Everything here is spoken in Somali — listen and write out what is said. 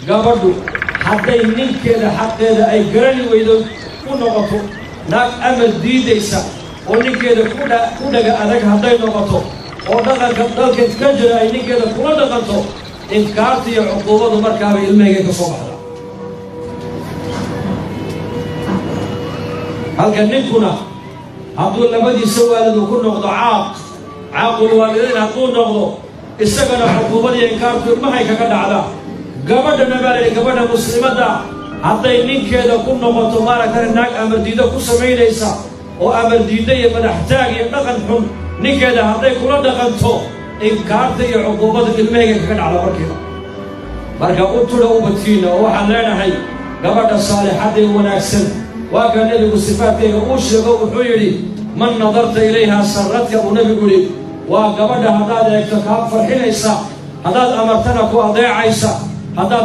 Gabadhu hadday ninkeeda xaqeeda ay garani weydo, ku noqoto naag amar diidaysa oo ninkeeda ku dhaga adag hadday noqoto, oo dhaqanka dalka ka jira ay ninkeeda kula dhaqanto, inkaarta iyo cuquubadu markaaba ilmahaygay ka soo baxda. Halka ninkuna hadduu labadiisa waalid uu ku noqdo caaq, caaqul waalidayn hadduu noqdo, isagana cuquubadiiyo inkaartu ilmahay kaga dhacdaa. Gabadhana baa layihi, gabadha muslimadda hadday ninkeeda ku noqoto maaragtana naag amar diido ku samaynaysa oo amar diiddo iyo madaxtaag iyo dhaqan xun ninkeeda hadday kula dhaqanto, inkaarta iyo cuquubadu ilmahayga kaga dhacda markiiba. Marka u tudha ubadkiina, oo waxaan leenahay gabadha saalixadda ee wanaagsan waa ka nebigu sifaadkayga uu sheego. Wuxuu yidhi: "Man nadarta ilayhaa sarradka," buu nebigu yidhi. Waa gabadha haddaad eegto kaa farxinaysa, haddaad amartana ku adeecaysa, haddaad